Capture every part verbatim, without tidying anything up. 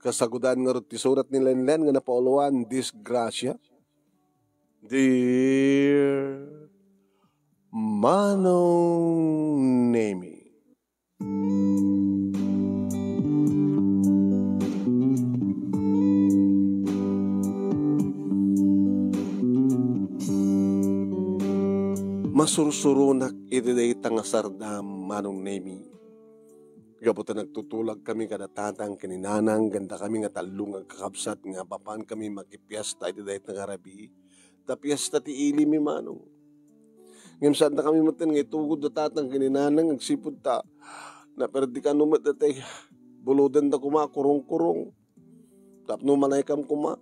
Kasagudan ngarud ti surat ni Lenlen nga napauluan, Disgrasya. Dear Manong Nemi. Masursuronak iti dayta nga sardam, Manong Nemi. Gapu ta nagtutulagkami kada tatang ken ni nanang, ken dakami nga tallo nga agkakabsat nga apapankami makipiesta iti dayta nga rabii. Ta piesta ti ilimi, Manong. Ngem saandakami metten nga itugod da tatang ken ni nanang agsipud ta naperdi kano met daytay bulodenda koma a kurong-kurong. Tapno manaykam koma,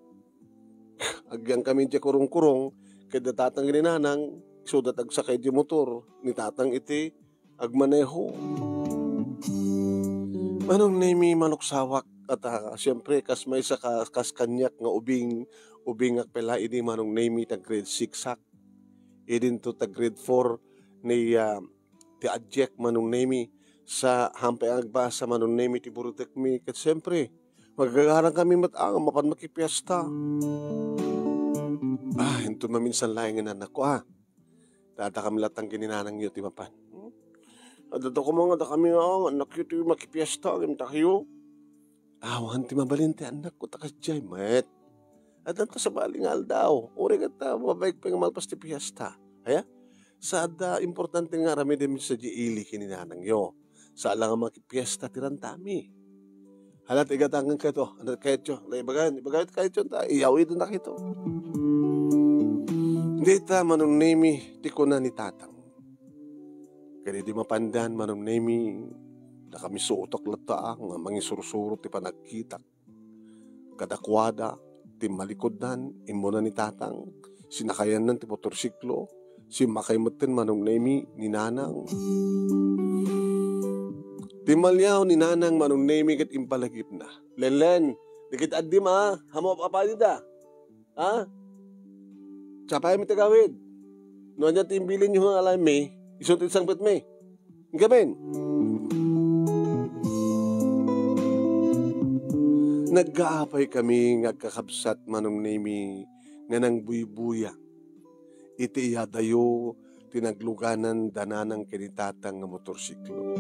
agyangkami idiay kurong-kurong ket da tatang ken ni nanang, isuda ti agsakay idiay motor ni tatang iti agmaneho. Manong Nemi, maluksawak, at, ah, siyempre, kas maysa ka, kas kaniak nga ubing, ubingak pay la idi, Manong Nemi, ta grade six ak. Idinto ta grade four ni, ah, ti adiak, Manong Nemi, sa hampay agbasa, Manong Nemi, ti burutekmi. Ket siyempre, magagarang kami met a nga mapan makipiesta. Ah, inton maminsan laeng nga annakko, ah. Dada kami latta ken ni nanangyo ti mapan. Hmm? Adda koma nga dakami nga, nga annakyo ti makipiesta, agimtakyo. Awan ti mabalin ti annakko, ta kasdiay met. Adda ta sabali nga aldaw. Uray ket ta, mabaik pay nga malpas ti piesta. Aya? Sa adda importante nga aramidem sa di ili ken ni nanangyo. Sa ala nga makipiesta ti rantami. Hala, ti igatangan kayto. Ano kayto? Ala, ibagayon, ibagayon kayto, ta iyawid na kayto. Dita, Manong Nemi, ti kuna ni tatang. Kadi di mapandan, Manong Nemi, dakami suotak latta, ah, nga mangisursuro ti panagkitak. Kadakuada, timmalikudnan, immuna ni tatang, sinakayannan ti motorsiklo, simmakay metten Manong Nemi ni nanang. Timmaliaw ni nanang Manong Nemi ket impalagipna. Lenlen, dikit addim a, hamo apanida. Ha? Sapay mi ti gawid. No ania ti imbilinyo nga alaymi, isu ti sangpetmi. Gamin. Naggaapay kami nga agkakabsat Manong Nemi nga nangbuybuya iti iyadayo ti nagluganan da nanang ken ni tatang nga motorsiklo.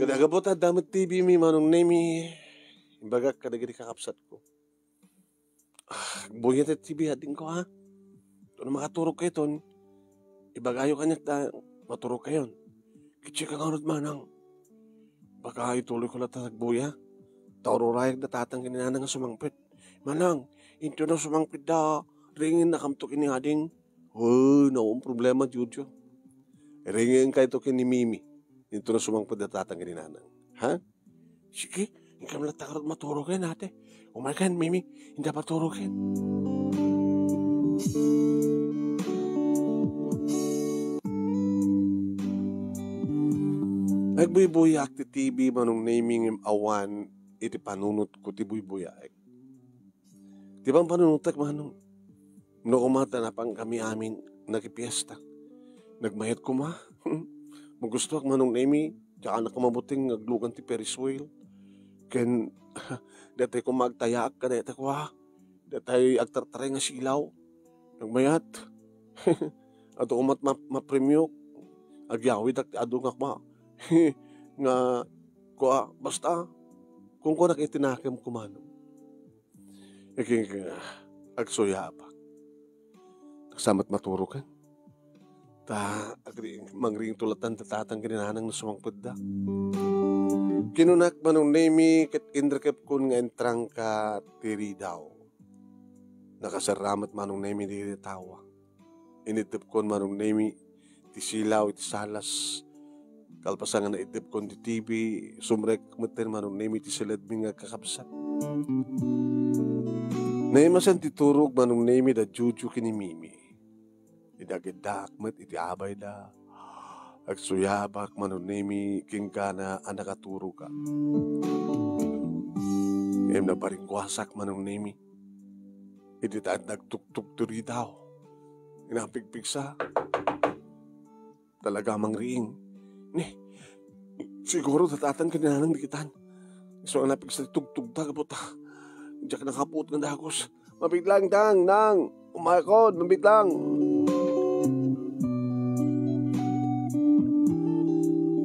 Kada gabot adda met T V mi Manong Nemi, imbagak kadagiti kakabsatko. Ah, agbuya ti T V adingko, ha? No makaturog kayton, ibagayo kaniak ta maturog kayon. Kitsika ngarud manang. Baka ituloy ko latta agbuya. Ta ururayak da tatang ken ni nanang nga sumangpet. Manang, intono sumangpet da, ringinnakamto ken ni ading. Uy, no, problema, Jojo. Ringinkayto ken ni Mimi. Intono sumangpet da tatang ken ni nanang. Ha? Sige, inkam latta ngarud maturogen, ate. Umaykan, Mimi, inta paturogen. Agbuybuyaak ti T V, Manong Nemi, ngem awan iti panunotko ti buybuyaek. Ti pampanunottak, Manong. No koma ta napankami amin, nakipiesta. Nagmayat koma. Magustoak, Manong Nemi, diak koma buteng nga aglugan ti Ferris wheel. Ken, datay koma agtayaak kadayta kua. Datay agtartaray nga silaw. Nagmayat. Adu koma ma-, mapremio. Agyawidak ti adu nga kua. Nga, kua, basta, kunkunak iti nakemko, Manong. Ken, ken, agsuyapak. Sa met maturogen. Ta, agri-, mangringtulatan ta tatang ken ni nanang no sumangpetda. Kinunak, Manong Nemi, ket inrikepkon nga intrangka ti ridaw. Nakaserra met, Manong Nemi, dagiti tawa. Inittepkon, Manong Nemi, ti silaw iti salas. Kalpasan nga naittepkon ti T V, sumrek metten, Manong Nemi, ti siledmi nga agkakabsat. Naimasen ti turog, Manong Nemi, da Jojo ken ni Mimi. Idagiddaak met iti abayda. Agsuyabak, Manong Nemi, kenkuana a nakaturogak. Ngem naparingguasak, Manong Nemi. Iti ta nagtuktok ti ridaw. Inapigpigsa. Talaga mangriing. Ni, siguro da tatang ken ni nanang dikitan. Isu nga napigsa ti tugtogda gapu ta diak nakapuot nga dagus. Mabitlang, Tang, Nang! Umayakon, mabitlang!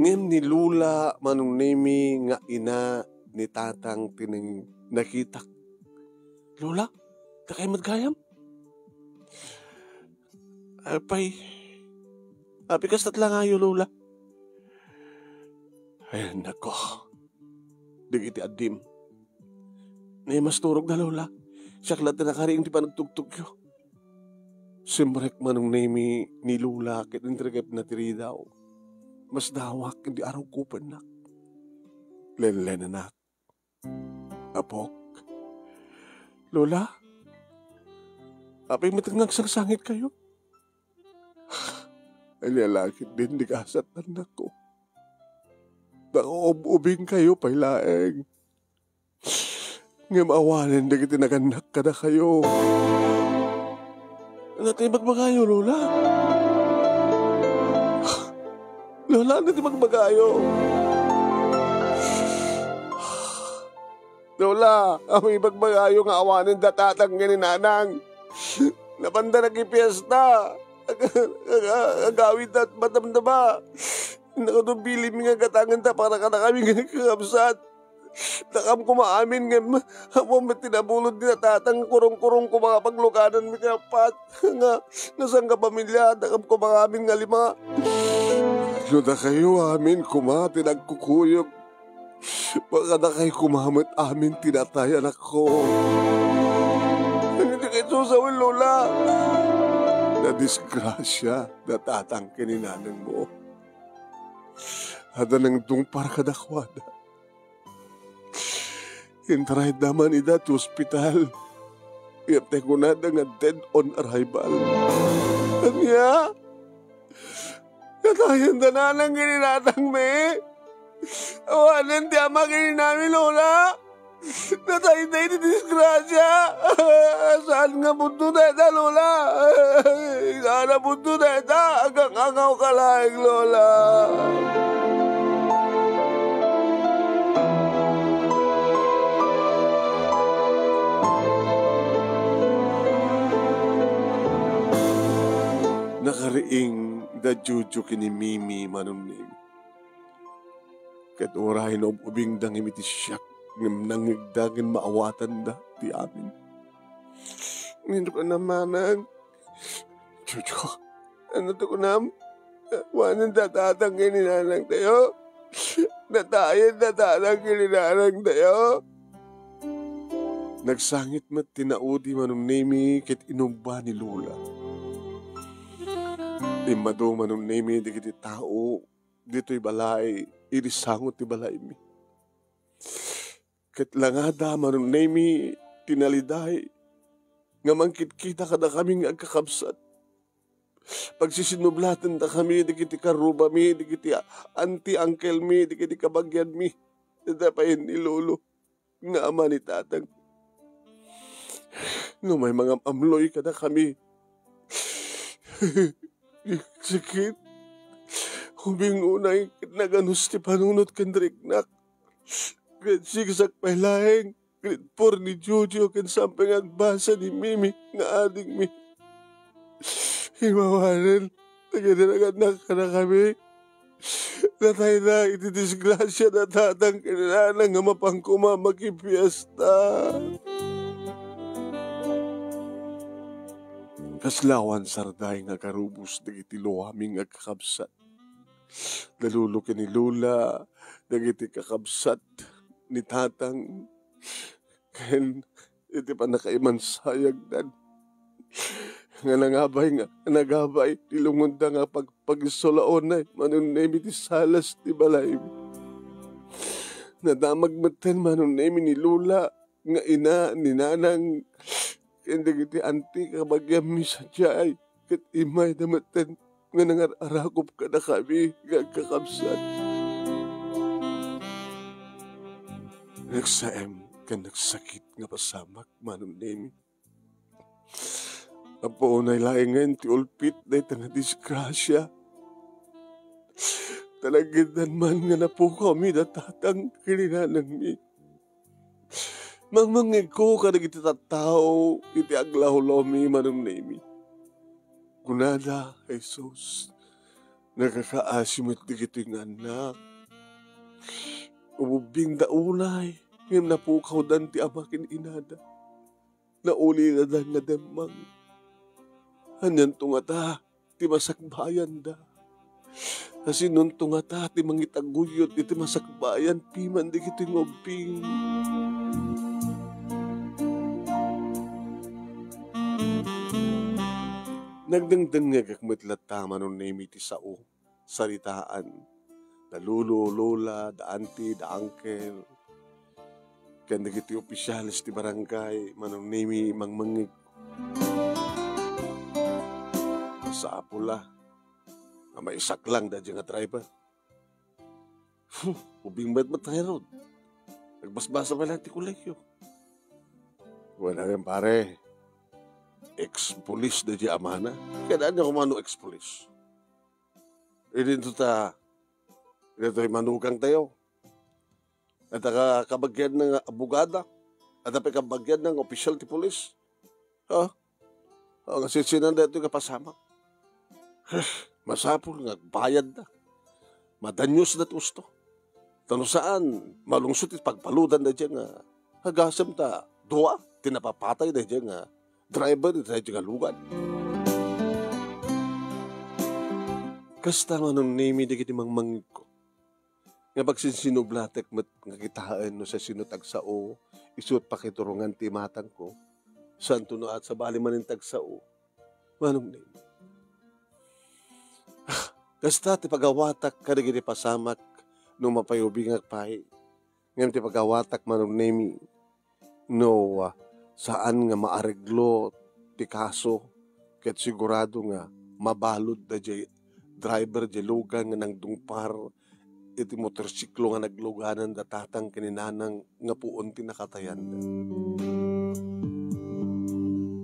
Ngem ni Lola Manong Nemi nga ina ni Tatang ti nang-, nakitak. "Lola, dakay met gayam?" "Apay, apay, kasta ti langayo, Lola?" "Ay, nako. Dagiti addim. Nay, masturogda, Lola. Siak la ti nakariing ti panagtugtogyo." Simrek Manong Nemi ni Lola ket intrigepna ti ridaw. Masdawak iti arugkopennak. Lenlenanak. "Apok. Lola, apay met nga agsangsangitkayo? Ania la ketdin ti gasat, annakko? Nakaub-ubingkayo pay laeng. Ngem awanen dagiti nagannak kadakayo." "Ania ti ibagbagayo, Lola? Lola, ania ti ibagbagayo?" "Lola, apay ibagbagayo nga awanen da Tatang ken ni Nanang? Napanda nakipiesta. Ag-, ag-, agawidda ti madamdama. Nakadubilinmi nga gatangenda para kadakami nga nagkakabsat. Dakam koma amin ngem ammom met ti nabulod ni Tatang, kurong-kurong koma nga paglugananmi nga apat nga, nga sangkapamilya, dakam koma amin nga lima. No dakayo amin koma ti nagkukuyog, kadakay koma met amin ti natay, annakko. Ania ti kayatmo sawen, Lola?" "Nadisgrasia da Tatang ken ni Nanangmo. Adda nangtungpar kadakuada. Intarayda man ida ti ospital. Ngem ta kunada nga dead on arrival." "Ania? Natayen da Nanang ken ni Tatangmi? Awanen ti ama ken ni Inami, Lola? Natayda iti disgrasia. Saan nga pudno dayta, Lola? Saan a pudno dayta? Agangangawka laeng, Lola." Nakariing da Jojo ken ni Mimi, Manong Nemi. Ket uray naub-ubingda ngem iti siak, ngem nangngegda ngem maawatanda ti amin. "Ania ti kunam, Manang? Jojo, ania ti kunam? Awanen da Tatang ken ni Nanangtayo? Natayen da Tatang ken ni Nanangtayo?" Nagsangit met ti naudi, Manong Nemi, ket inubba ni Lola. Immadu, Manong Nemi, dagiti tao ditoy balay idi sango ti balaymi. Ket langada, Manong Nemi, ti naliday nga mangkitkita kadakami nga agkakabsat. Pagsisinublatentakami dagiti karrubami, dagiti a-, auntie, uncle-mi, dagiti kabagianmi, dayta pay ni Lolo nga ama ni Tatang. Numan, mangam-amloy kadakami. Sakit. Ubing unay ket naganus ti panunot ken riknak. Grade six ak pay laeng, grade four ni Jojo, ken saan pay nga agbasa ni Mimi nga adingmi. Imawanen dagiti nagannak kadakami. Natayda iti disgrasia da Tatang ken ni Nanang nga mapan koma makipiesta. Kasla awan sarday nga agarubos dagiti luami nga agkakabsat. Da Lolo ken ni Lola, dagiti kakabsat ni Tatang, ken iti pannakaimansayagdan nga nangabay nga nagabay ti lungonda nga pagpagisulaonay, Manong Nemi, ti salas ti balaymi. Nadamag metten, Manong Nemi, ni Lola nga ina ni Nanang ken dagiti auntie kabagianmi sadiay, ket immayda metten nga nangar-arakop kadakami nga agkakabsat. Nagsaem ken nagsakit nga pasamak, Manong Nemi. Apo, unay laengen ti ulpit dayta nga disgrasia. Talagiddan man nga napukawmi da Tatang ken ni Nanangmi. Mangmangngegko kadagiti tattao iti aglawlawmi, Manong Nemi. Kunada, Jesus, nakakaasi met dagitoy nga annak. Ububbingda unay, ngem napukawdan ti ama ken inada. Nauliladan nga demmang. Anianto ngata ti masakbayanda? Sinonto ngata ti mangitaguyod iti masakbayan piman dagitoy nga ubbing? Nagdengdengngegak met latta, Manong Nemi, ti sao saritaan da lolo, lola, da auntie, da uncle, ken dagiti officials ti barangay, Manong Nemi, mangmangngeg. Masapul a nga maisaklang daydiay nga driver. Huh, ubing met met tayo. Nagbasbasa pay laeng ti kolegio. Wen, ayan, pare, ex-pulis daydiay amana. Kaya daan niya kumano ex-pulis. Idinto ta, idinto ti manugangtayo. Adda ka-, kabagianna nga abogada. Adda pay kabagianna nga opisyal ti pulis. Ha? O, nga sinsinan daytoy nga pasamak. Masapul nga agbayadda. Madaniosda ti usto. Ta no saan, malungsot ti pagbaludan daydiay nga agasem ta dua ti napapatay daydiay nga driver daydiay nga lugan. Kasta, Manong Nemi, dagiti mangmangngegko nga pagsinsinublatek met nga kitaen no siasino ti agsao, isu ti pakiturongan ti imatangko. Saanto no at sabali manen ti agsao, Manong Nemi. Kasta ti pagawatak kadagiti pasamak no mapayubingak pay. Ngem ti pagawatak, Manong Nemi, no, ah, saan nga maareglo ti kaso, ket sigurado nga mabalud daydiay driver diay lugan nga nangdungpar iti motorsiklo nga nagluganan da tatang ken ni nanang nga puon ti nakatayanda.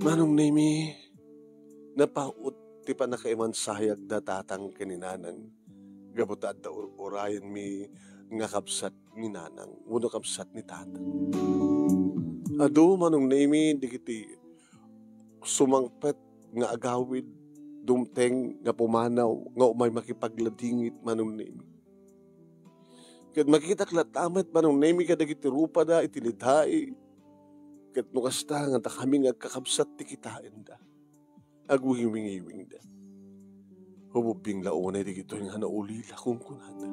Manong Nemi, napaut ti pannakaimansayag da tatang ken ni nanang gapu ta adda ur-urayenmi nga kabsat ni nanang wenno kabsat ni tatang. Adu, Manong Nemi, dagiti sumangpet nga agawid, dumteng nga pumanaw nga umay makipagladingit, Manong Nemi. Ket makitak latta met, Manong Nemi, kadagiti rupada iti lidai. Ket no kasta, nga dakami nga agkakabsat ti kitaenda. Agwingwingiwingda. Ububbing la unay dagitoy nga naulila, kunkunada.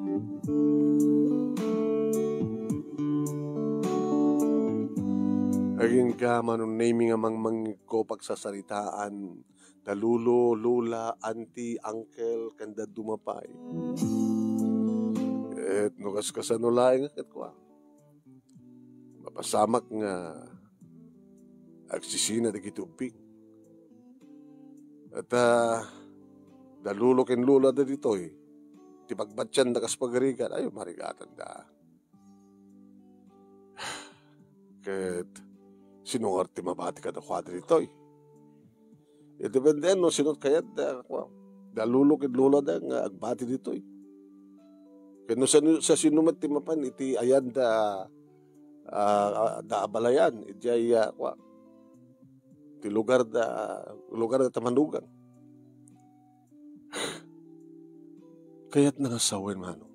Agingga, Manong Nemi, nga mangmangngegko pagsasaritaan da lolo, lola, auntie, uncle, ken dadduma pay. Ket no kaskasano laeng a ket kua, mapasamak nga agsisina dagiti ubbing. Ket, ah, da lolo ken lola da ditoy, ti pagbatian da kas pagarigan, ay, marigatanda. Ket sino ngarud ti mabati kadakuada ditoy? Idepende no sino kayat da, kua, da lolo ken lola da nga agbati ditoy. Ken no sino, sa sino met ti mapan iti ayan da, ah, da abalayan, idiay, ah, kua, ti lugar da, lugar da ta manugang. Kayatna nga sawen, Manong,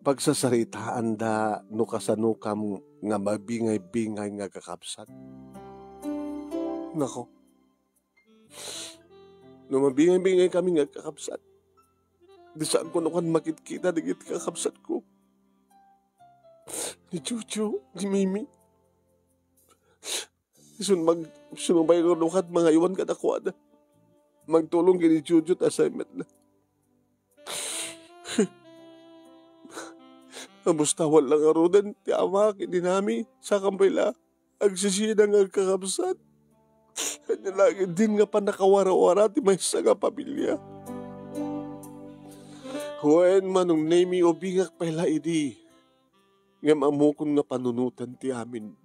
pagsasaritaanda no kasanokam nga mabingay-bingay nga agkakabsat. Nako, no mabingay-bingay kami nga agkakabsat, di saanko no kan makitkita dagiti kakabsatko. Ni Chucho, ni Mimi. Isun mag-, sumabay nga lukat mangaywan kadakuada. Magtulong ken ni Chucho ta assignment na. Amustawan lang ngaruden ti ama ken ni Nami, saan pay la agsisina nga agkakabsat. Ania la ketdin nga pannakawara-wara ti maysa nga pamilia. Wen, Manong Nemi, ubingak pay la idi. Ngem ammokon nga panunotan ti amin.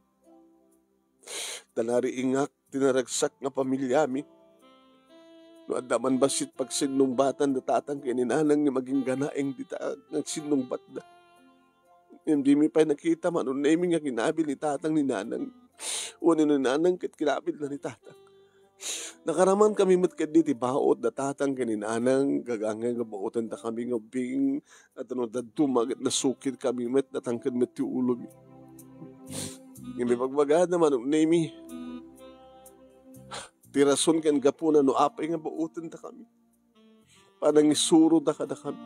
Ta nariingak ti naragsak nga pamiliami. No adda man bassit pagsinnungbatan da tatang ken ni nanang nga magingganaeng dita nga agsinnungbatda. Ngem dimi pay nakita, Manong Nemi, nga kinabil ni Tatang ni Nanang. Wenno ni Nanang ket kinabilna ni Tatang. Nakaraman kami met ketdi ti baut da Tatang ken ni Nanang, gagangay nga bautenda kami nga ubbing, a tano dadduma ket nasukir kami met, natangked met ti ulomi. Ngem ibagbagada, Manong Nemi, ti rason ken gapuna no apay nga bautenda kami. Panangisuroda kadakami.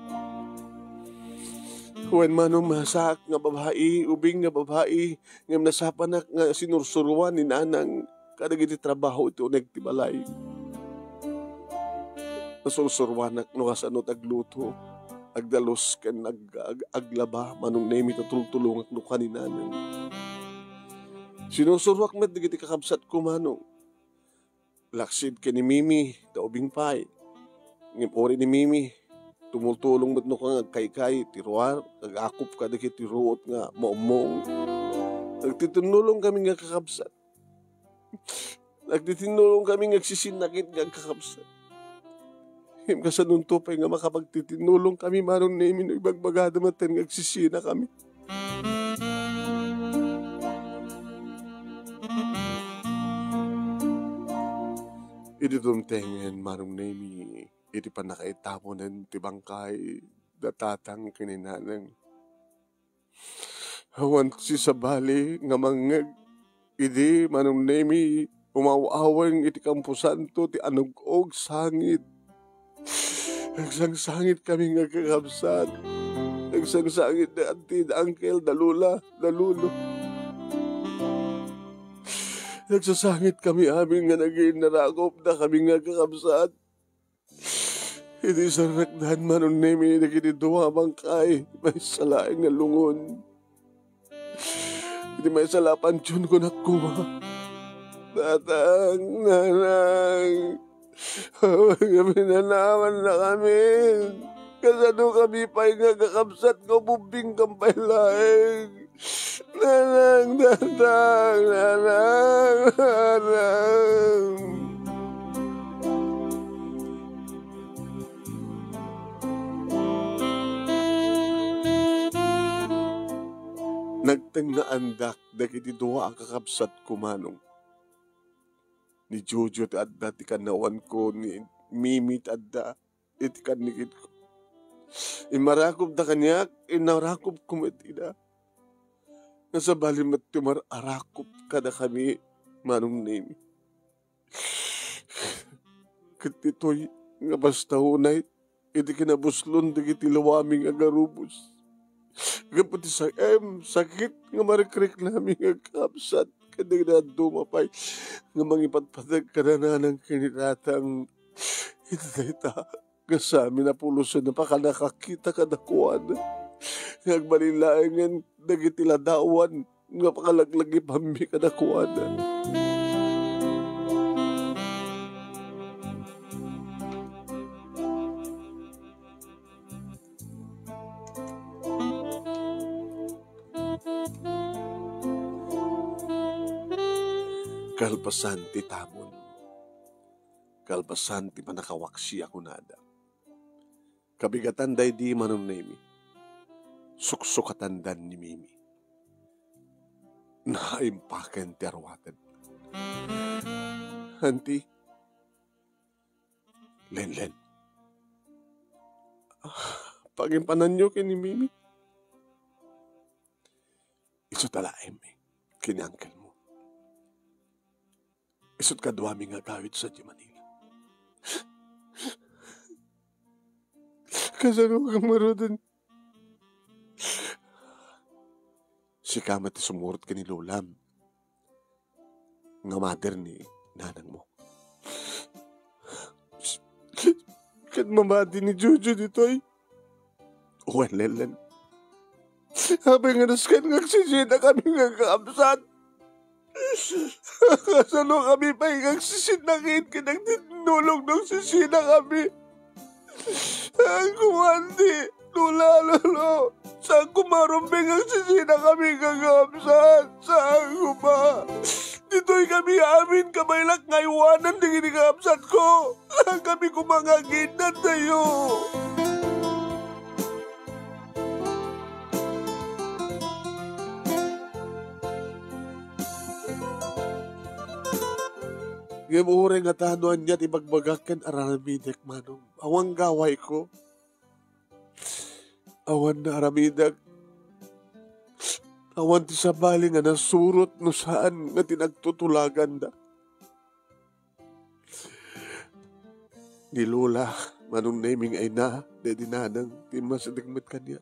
Wen, Manong, masaak nga babai, ubing nga babai, ngem nasapanak nga sinursuroan ni Nanang kadagiti trabaho iti uneg ti balay. Nasursuroanak no kasano ti agluto, agdalus ken ag-, ag-, aglaba, Manong Nemi, ta tultulongak no kua ni Nanang. Sinursuroak met dagiti kakabsatko, Manong. Laksid ken ni Mimi, ta ubing pay. Ngem uri ni Mimi, tumultulong met no kua nga agkaykay ti ruar, agakop kadagiti ruot nga maummong. Nagtitinnulong kami nga kakabsat. Nagtitinnulong kami nga agsisinnakit nga agkakabsat. Ngem kasanonto pay nga makapagtitinnulong kami, Manong Nemi, no ibagbagada met nga agsisina kami? Idi dumtengen, Manong Nemi, iti pannakaitamonen ti bangkay da Tatang ken ni Nanang, awan ti sabali nga mangngeg. Idi, Manong Nemi, umaw-aweng iti kamposanto ti anug-og sangit. Nagsangsangit kami nga kakabsat. Nagsangsangit da anti, da angkel, da lola, da lolo. Nagsasangit kami amin nga nagin narakop da kami nga kakabsat. Idi sarrakdan, Manong Nemi, dagiti dua a bangkay, maysa laeng nga lungon. Iti maysa la a pantion, kunak koma, "Tatang, Nanang, awan nga pinanawan na kami. Kasano kami pay nga kakabsat nga ububbing kam pay laeng? Nanang, Tatang, Nanang, Nanang." Nagtengngaandak dagiti dua a kakabsatko, Manong. Ni Jojo ti adda ti kannawanko, ni Mimi ti adda iti kannikitko. Immarakopda kaniak, innarakopko met ida. Nga sabali met ti mar-arakop kadakami, Manong Nemi. Ket ditoy nga basta unay iti kinabuslon dagiti luami nga agarubos. Gapu ti sa-, em, sakit nga marikrik nami nga kakabsat, ken dagiti dadduma pay nga mangipatpateg kada nanang ken ni tatang. Iti dayta, gasamin a pulosen a pakanakakita kadakuada. Nga agbalin laengen dagiti ladawan nga pakalaglagipanmi kadakuada. Kalpasan ti tamon, kalpasan ti pannakawaksi a kunada. Kabigatan daydi, Manong Nemi. Suksukatandan ni Mimi. Naimpaken ti aruaten. Anti, Lenlen, ah, pagimpanan ken ni Mimi. Isu ta laeng ken ni angkelmo. Isut kaduami nga agawid sadiay Manila. Kasano ka ngaruden? Sika met ti sumurot ken ni lolam nga mother ni nanangmo. Ket mamati ni Jojo ditoy. Wen, Lenlen. Apay nga nasken nga agsisina kami nga kakabsat? Kasano kami pay nga agsisinnakit ken agtinnulong no agsisina kami? Saan koma, anti, lola, lolo. Saan koma rumbeng nga agsisina kami nga kakabsat? Saan koma? Ditoy kami amin kabaylak nga aywanan dagiti kakabsatko. Saan kami koma nga aginnatayo? Ngem uray nga ta no ania ti ibagbagak ken aramidek, Manong. Awan gawayko. Awan naaramidek. Awan ti sabali nga nasurot no saan nga ti nagtutulaganda. Ni Lola, Manong Nemy nga ina, daydi nanang, ti masideg met kaniak.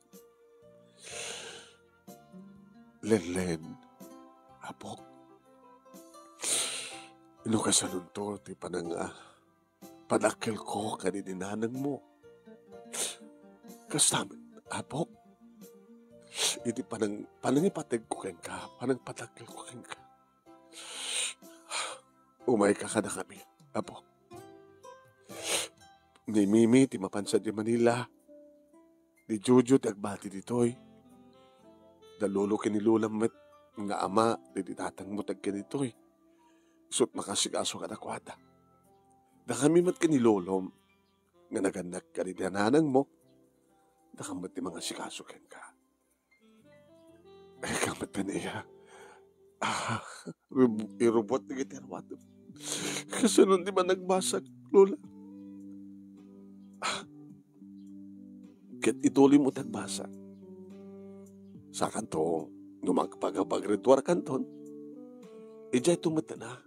Lenlen, apok, no kasanonto ti panang-, ah, padakkelko kadaydi nanangmo. Kasta met, apok, iti panang-, panangipategko kenka, panangpadakkelko kenka. Umayka kadakami, apo. Ni Mimi ti mapan sadiay Manila. Ni Jojo ti agbati ditoy. Da lolo ken ni lola met nga ama daydi tatangmo ti agkinitoy. Isu't makasikaso kadakuada. Dakami met ken ni lolom nga nagannak kadaydi nanangmo. Dakami met ti mangasikaso kenka. Ay, kamataniya. Ah, rub-, irubot dagiti aruatem. Kasano ti managbasag, Lola? Ah, ket ituloy mo ti agbasa. Sakanto, no magpagabag red war kanton, idiay tumetna,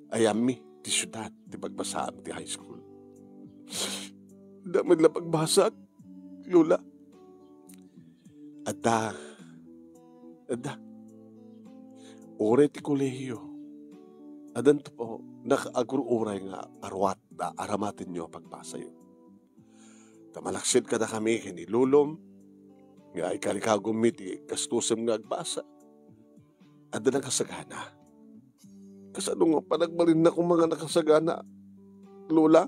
ayammi ti siudad ti pagbasaam ti high school. Damag la pagbasag, Lola. Adda. Adda. Uray ti kolehiyo. Addanto po, nakaagruray nga aruat da aramatenyo a pagbasayo. Ta malaksid kadakami ken ni lolom, nga ikarikagummi ti gastosem nga agbasa. Adda nakasagana. Kasano nga panagbalinna koma nga nakasagana, Lola?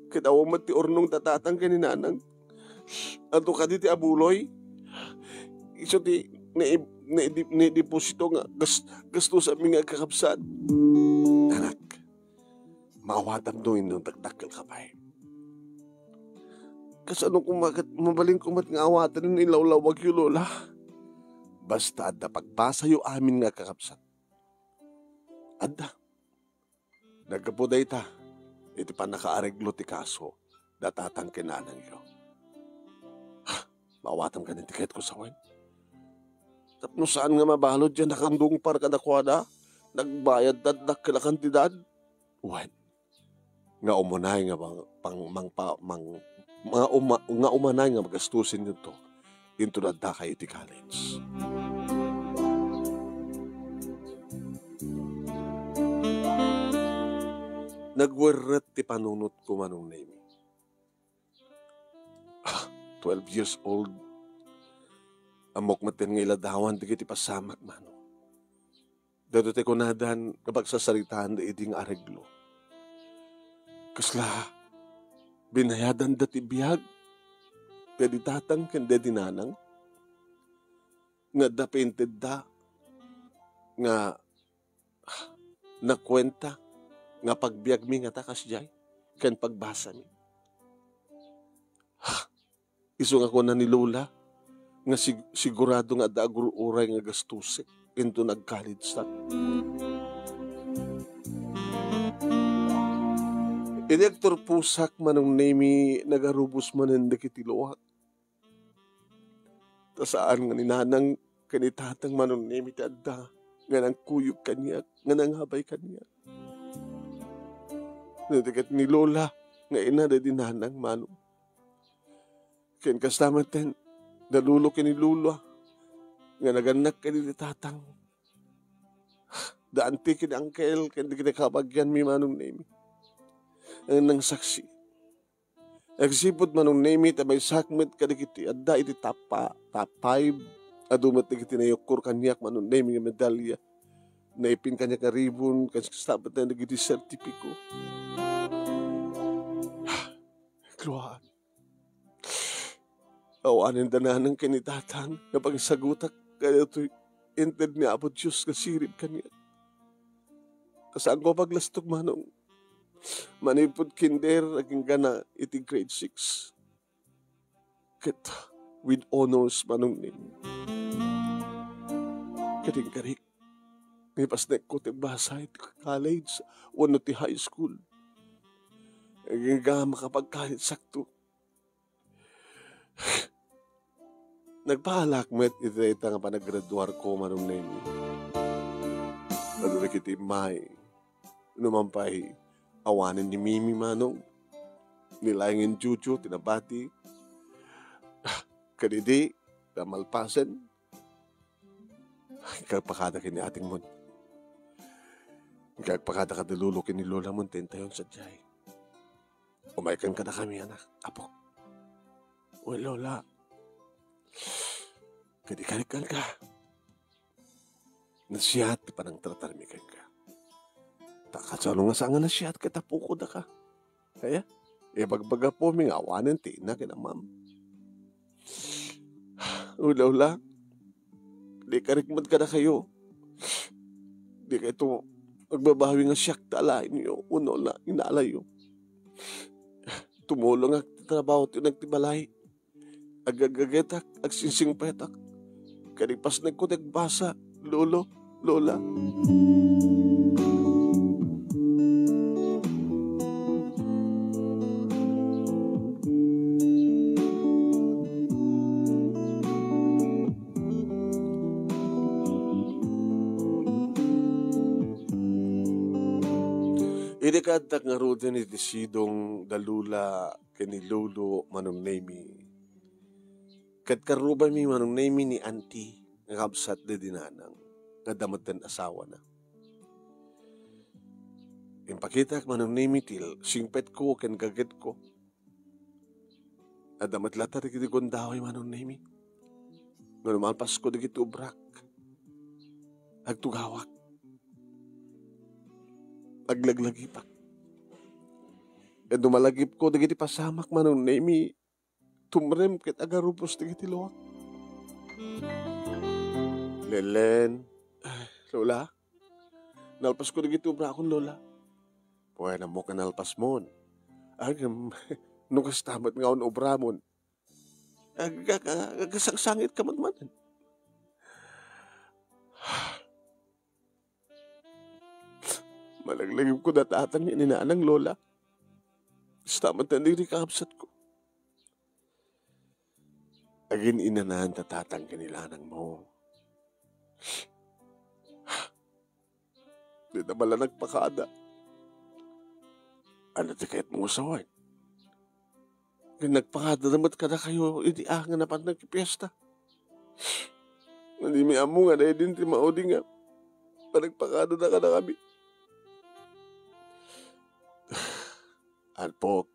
Ket awan met ti urnong ti tatang ken ni nanang. Adu kadi ti abuloy. Isu ti nai-, nai-, naideposito nga gas-, gastosanmi nga agkakabsat. Anak, maawatam no inno dakdakkelka pay. Kasano koma ket mabalinko met nga awaten no ilawlawagyo, Lola? Basta adda pagbasayo amin nga agkakabsat. Adda. Naggapu dayta iti pannakaareglo ti kaso da tatang ken nanangyo. Ha, maawatam kadi ti kayatko sawen. Tapno saan nga mabalud diay nakangungpar kadakuada, nagbayadda dakkel a kantidad. Wen, nga umanay nga pang-, pang-, mangpa-, mang-, nga uma-, nga umanay nga magastosenyo to inton addakayo iti college. Nagwerret ti panunotko, Manong Nemy. Ah, twelve years old. Ammok met nga iladawan dagiti pasamak, Manong. Daytoy ti kunadan nga pagsasaritaan da idi nga areglo. Kasla, binayadanda ti biag daydi tatang ken daydi nanang nga adda paintedda nga nakuenta nga pagbiagmi ngata kasdiay ken pagbasami. Isu nga kuna ni Lola nga sig-, sigurado nga adda agur-uray nga gastosek inton nag-college-ak. Idi agturposak, Manong Nemy, nagarubos manen dagiti luak. Ta saan nga ni nanang ken ni tatang, Manong Nemy, ti adda nga nangkuyog kaniak, nga nangabay kaniak. Dagiti ket ni Lola nga ina daydi nanang, Manong. Ken kasta met da lolo ken ni lola nga nagannak kadaydi tatang. Da anti ken angkel ken dagiti kabagianmi, Manong Nemy, nga nangsaksi. Agsipud, Manong Nemy, ta maysak met kadagiti adda iti top, top five. Adu met dagiti nayukkor kaniak, Manong Nemy, nga medalya. Naipin kaniak nga ribbon, kas-, kasta met dagiti sertipiko. Luaan. Awanen da nanang ken ni tatang nga pagsagutak kadaytoy inted ni Apo Dios nga sirib kaniak. Kasaanko a paglastok, Manong. Manipud kinder, agingga na iti grade six. Ket with honors, Manong Nemy. Ket inkarik, Nipasnekko ti agbasa iti college wenno ti high school. Agingga makapagkalidsakto. Nagpaalak met iti dayta nga panagraduarko, Manong Nemi. Adu dagiti immay. Numan pay, awanen ni Mimi, Manong. Ni laengen Jojo ti nabati. Kadidi, ta malpasen. Agpakada ken ni atingmon. Agpakada kada lolo ken ni lolamon ti intayon sadiay. Umaykan kadakami, anak, apo. Wen, Lola. Kadi kalikkan ka. Nasiat ti panangtratarmi kenka. Ta kasano nga saan nga nasiat ket apoko daka? Kaya, ibagbagapomi nga awanen ti ina ken amam. Ula-ula, di karikmat kadakayo. Di kayto agbabawi nga siak ti alaenyo, wenno la-, inalayo. Tumulongak ti trabaho ti uneg ti balay. Agagagetak, agsingsingpetak. Kadi pasnekko ti agbasa, Lolo, Lola. Idi kaaddak ngaruden iti sidong da Lola ken ni Lolo, Manong Nemi, ket karrubaymi, Manong Nemi, ni Auntie nga kabsat daydi nanang nga adda metten asawana. Impakitak, Manong Nemi, ti singpetko ken gagetko. Adda met latta dagiti gundaway, Manong Nemi. Ngem malpasko dagiti obrak, agtugawak, aglaglagipak. Ket no malagipko dagiti pasamak, Manong Nemi, tumrem ket agarupos dagiti luak. Lelen, ay, Lola, nalpasko dagiti obrakon, Lola. Wen, ammok nga nalpasmon. Agem, no kasta met nga un-obramon, ag-, ag-, ag-, agasangsangitka met manen. Malaglagipko da tatang ken ni nanang, Lola. Kasta met dagiti kakabsatko. Agin-inanan da tatang ken ni nanangmo. Dida bala nagpakada. Ania ti kayatmo nga sawen? Ket nagpakada met kadakayo idi a nga napan nagpiesta. Ngem dimi ammo nga daydi ti maudi nga panagpakada da kadakami. Apo,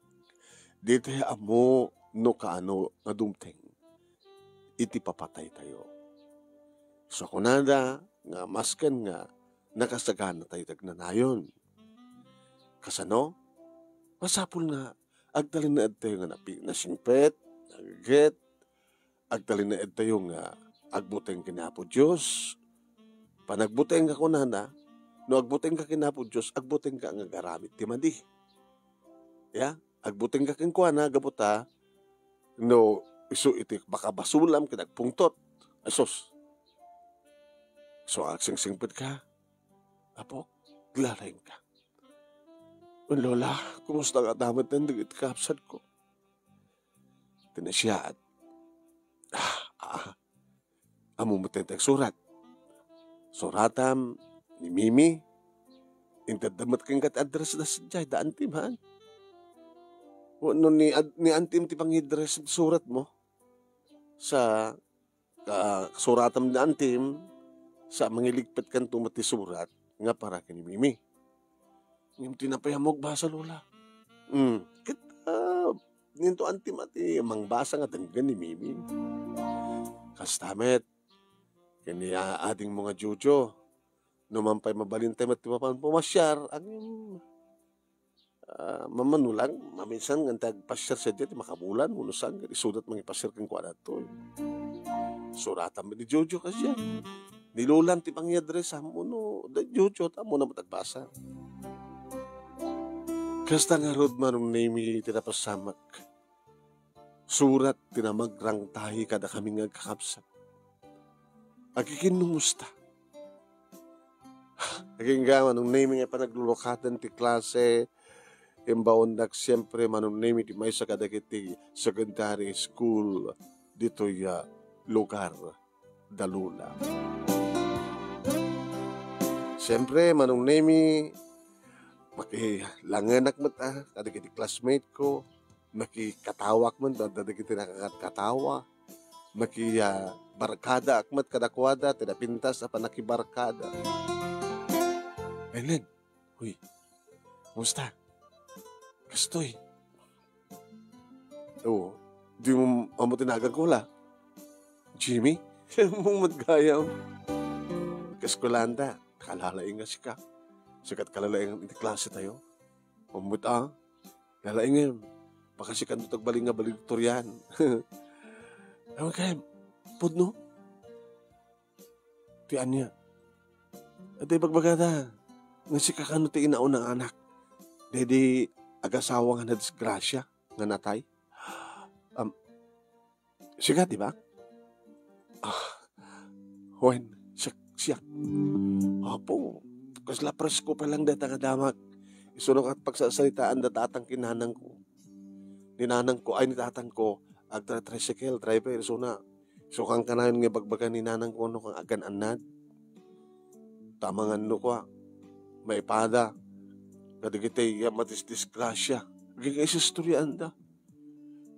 ditoy ammo no kaano nga dumteng iti papataytayo. Sa kunada nga masken nga nakasaganatayo ti agnanayon. Kasano? Masapul nga agtalinaedtayo nga napi-, nasingpet, nagaget, agtalinaedtayo nga agbuteng ken Apo Dios. Panagbuteng nga kunana, no agbuteng ka ken Apo Dios, agbuteng ka nga agaramid ti madi. Ya, agbuteng ka kenkuana gapu ta no isu iti makabasulam ket agpungtot. Asus. So, agsingsingpet ka, Apo, aglalaing ka. Wen, Lola, kumusta nga damet dagiti kabsatko? Ti nasiat. Ah, ah. Ammo met ti agsurat. Suratam ni Mimi. Intedda met kenka ti address da sadiay, da antim, haan? Wenno ni ad-, ni antim ti pangi-address ti suratmo? Sa, ah, suratam ni antim, sa mangiligpet kanto met ti surat nga para ken ni Mimi. Ngem ti napay ammo agbasa, Lola. Hmm. Ket, ah, ninto antim a ti mangbasa nga denggen ni Mimi. Kasta met, ken ni, ah, adingmo nga Jojo. No man pay mabalintay met ti mapan pumasiar, agin, ah, mamano lang, maminsan nga agpasiar sadiay ti makabulan, wenno saan, ket isudat mangipasiar kenkuana ditoy. Suratam ni Jojo kasdiay. Ni Lolam ti pangi-addressam, wenno da Jojo, ta ammona met agbasa. Kasta ngarud, Manong Nemi, ti napasamak. Surat ti namagrangtahi kadakami nga agkakabsat. Agiginnumusta. Agingga, Manong Nemi, nga panaglulukadan ti klase, imbaondak siempre, Manong Nemi, ti maysa kadagiti secondary school ditoy, ah, lugar da Lola. Siempre, Manong Nemi, makilangenak met, ah, kadagiti classmate ko, makikatawak met, ah, kadagiti nakakatkatawa, maki, ah, barkadaak met kadakuada, ti napintas a panakibarkada. Ellen, uy, kumusta? Kastoy? Oo, di mo ammo ti naganko, la? Jimmy? Siya mo met gayam. Kaskulaanda, kalalaing nga sika. Sikat kalalaing iti klase tayo. Umut, ah. Lalaingem. Baka sikan to tagbaling nga valedictorian. Awan kayam. Pudno? Ti ania? Iti bagbagada, nga sika kano ti inauna nga anak. Daydi agasawa nga nadisgrasya, nga natay. Am, sigat, di ba? Ah, wen, siak, siak. Apo, kasla presko pa lang data nga damag. Isunok at pagsasalitaanda tatang ken nanangko. Ni nanangko, ay, ni tatangko, agtra-tricycle driver, isuna. So, kankanayon nga ibagbaga ni nanangko, no, kang agan-annad. Tamangan no, kwa, maipada. Kadagiti, ya, madisdisgrasya. Aging isistoryaanda.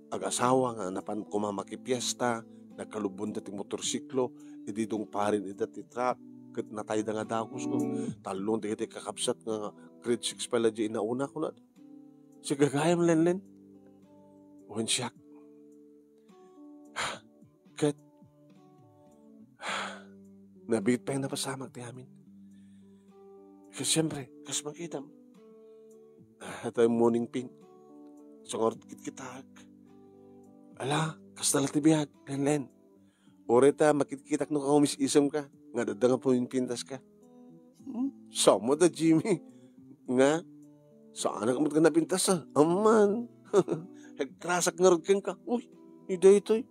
Agasawa nga napan koma makipiesta, nagkalubbonda ti motorsiklo, idi dungparin ida ti truck, ket natayda nga dagus, no? Tallon dagiti kakabsat nga grade six pay la di inauna, kunada. Siak gagayam, Lenlen. Wen siak. Ket, nabiit pay napasamak ti amin. Ket siempre, kas makitam, ah, tay morning pain. Sungarot kitkitaak. Ala, kasta la ti biag, Lenlen. Uray ta makitkitak no kaumis-isem ka, nga adda nga puminpintas ka. Hmm? Sama da, Jimmy. Nga, saanak met nga napintas, ah. Amman. Nagtrasak ngarud kenka. Uy, ni daytoy.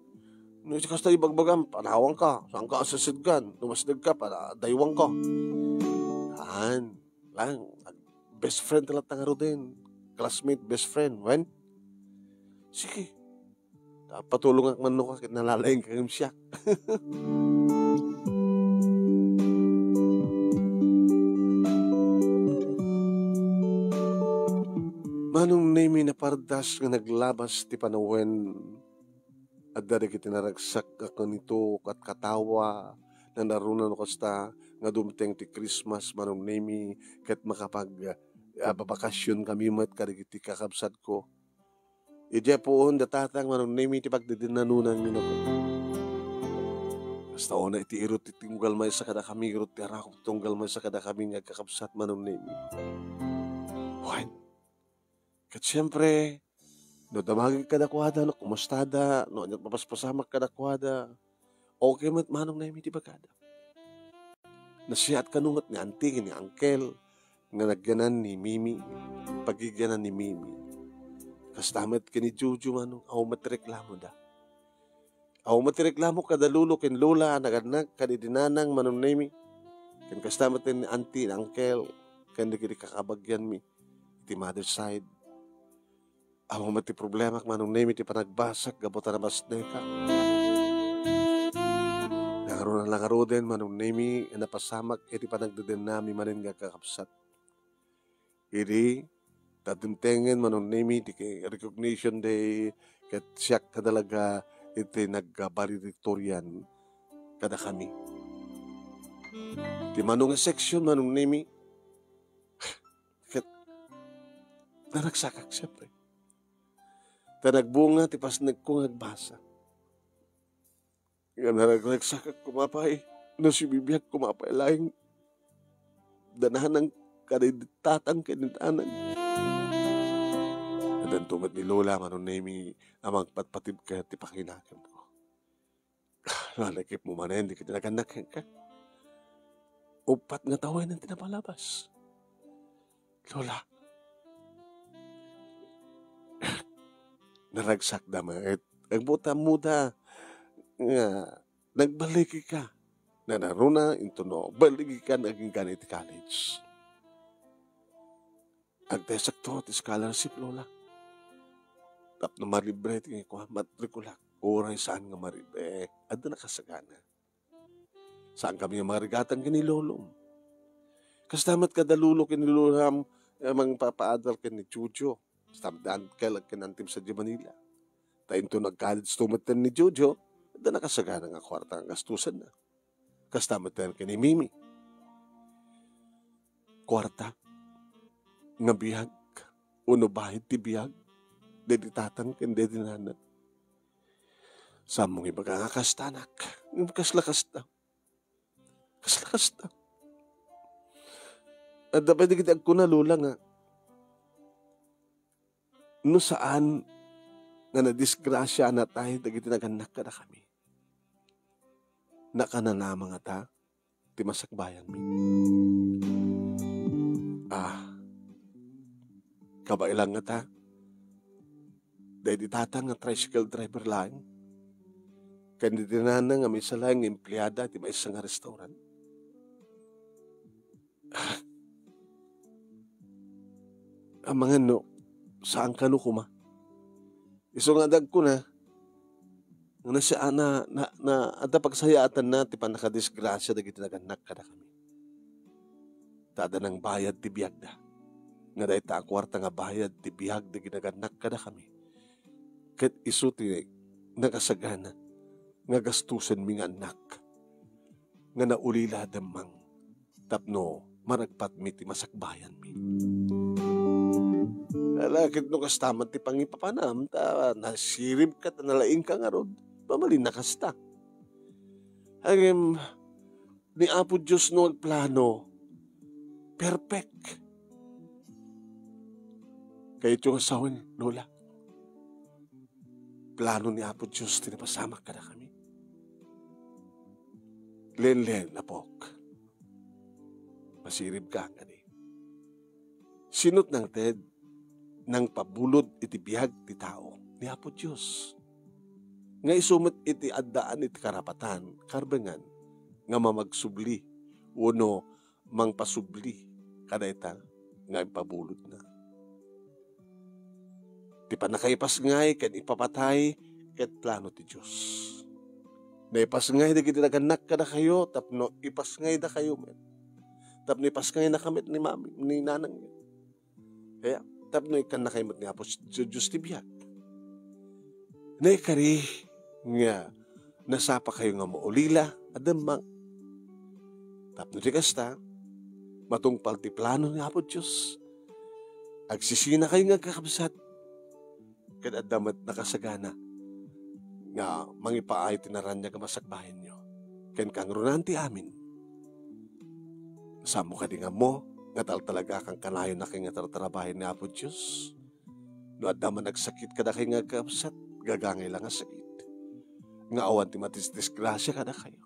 No, kasta ibagbagam, panawan ka. Saan ka asasidgan? Lumasdeg ka, para daywan ka. Saan? Lang, best friend talaga nga Roden. Classmate, best friend. Wen? Sige. Ta patulongak man no ka, ket nalalaing ka ngem siak. Manong Nemi, napardas nga naglabas ti panawen. Adda dagiti naragsak nga kanito kat katawa, nanaruna no kasta nga dumteng ti Christmas, Manong Nemi, ket makapag, ah, babakasyon kami met kadagiti kakabsatko. Idiay puon da tatang, Manong Nemi, ti pagdedennanonanmi no. Kasta una iti irut ti tunggal maysa kadakami, irut ti arakop ti tunggal maysa kadakami nga agkakabsat, Manong Nemi. Wen, ket siempre, no damagek kadakuada, no kumustada, no ania't mapaspasamak kadakuada, okay met, Manong Nemi, ti bagada. Nasiat kano met ni auntie ken ni uncle nga nagyanan ni Mimi, pagigyanan ni Mimi. Kasta met ken ni Jojo, Manong, awan met ti reklamoda. Awan met ti reklamo kada lolo ken lola a nagannak kadagiti nanang, Manong Nemi. Ken kasta met ni auntie, ni uncle, ken dagiti kakabagianmi iti mother side. Awan met ti problemak, Manong Nemi, ti panagbasak gapu ta nabasnekak. Nangaruna la ngaruden, Manong Nemi, a napasamak iti panagdedennami manen nga kakabsat. Idi, ta dimtengen, Manong Nemi, ti ke-, recognition day, ket siak kadalaga iti nagvaledictorian kadakami. Ti mano nga section, Manong Nemi, ket naragsakak, siempre. Ta nagbunga ti pasnekko nga agbasa. Nga naragragsakak koma pay, no sibibiag koma pay laeng da nanang kadagiti tatang ken ni nanang. Addanto met ni Lola, Manong Nemi, a mangpatpatibker ti panginakemko. Nalakipmo manen dagiti nagannak kenka. Uppat nga tawen ti napalabas. Lola, naragsakda met. Agbutammoda nga nagballikika. Nanaruna intono, balligikan aginggan iti college. Agtayaksakto ti scholarship, Lola. Tapno maribre ti kua, matrikulak. Uray saan nga maribre, adda nakasagana. Saan kami nga marigatang ken ni Lolom. Kasta met kada Lolo ken ni Lolam, eh, mangpapaadal ken ni Jojo. Kasta met ni Uncle ken Auntie sadiay Manila. Ta intono nag-college to met ni Jojo, adda nakasagana nga kuarta nga gastusenna. Kasta met ken ni Mimi. Kuarta nga biag, wenno bayad ti biag, daydi tatang ken daydi nana. Saanmo nga ibaga nga kasta, anak. Ngem kasla kasta. Kasla kasta. Adda pay dagiti agkuna, Lola, nga no saan nga nadisgrasia a natay dagiti nagannak kadakami, nakanana ngata ti masakbayanmi. Ah, kabaelan ngata, daydi tatang nga tricycle driver laeng, ken daydi nana nga maysa laeng nga empleada ti maysa nga restaurant. Amangan no, saan kano koma. Isu nga adda agkuna, nga nasi-, na, na, na, adda pagsayaatanna ti pannakadisgrasia dagiti nagannak kadakami. Ta adda nangbayad ti biagda. Nga dayta a kuarta nga bayad ti biag dagiti nagannak kadakami. Ket isu ti nakasagana nga gastusenmi nga annak. Nga naulila a demmang tapno maragpatmi ti masakbayanmi. Ala, ket no kasta met ti pangipapanam, ta nasiribka ta nalaingka ngarud, mabalinna kasta. Ngem, ni Apo Dios no agplano, perfect. Kayatyo nga sawen, Lola. Plano ni Apo Dios ti napasamak kadakami. Len, len, apok. Masiribka kadi. Sino ti nangted, nangpabulod iti biag ti tao? Ni Apo Dios. Nga isu met iti addaan iti karapatan, karbengan, nga mamagsubli, wenno mangpasubli kadayta nga impabulodna. Ti pannakaipasngay ken ipapatay ket plano ti Dios. Naipasngay dagiti nagannak kadakayo tapno ipasngaydakayo met. Tapno ipasngaynaka met ni mami, ni nanangyo. Kaya, tapno ikkannakayo met ni Apo Dios ti biag. Naikari nga nasapakayo nga maulila a demmang. Tapno di kasta, matungpal ti plano ni Apo Dios. Agsisinakayo nga agkakabsat, ket adda met nakasagana nga mangipaay ti naraniag a masakbayanyo ken kangrunaan ti amin. Saanmo kadi nga ammo nga taltalagakan kanayon a kayat nga tartarabayen ni Apo Dios? No adda man agsakit kadakayo nga agkakabsat, gagangay la nga sakit, nga awan ti madisdisgrasia kadakayo.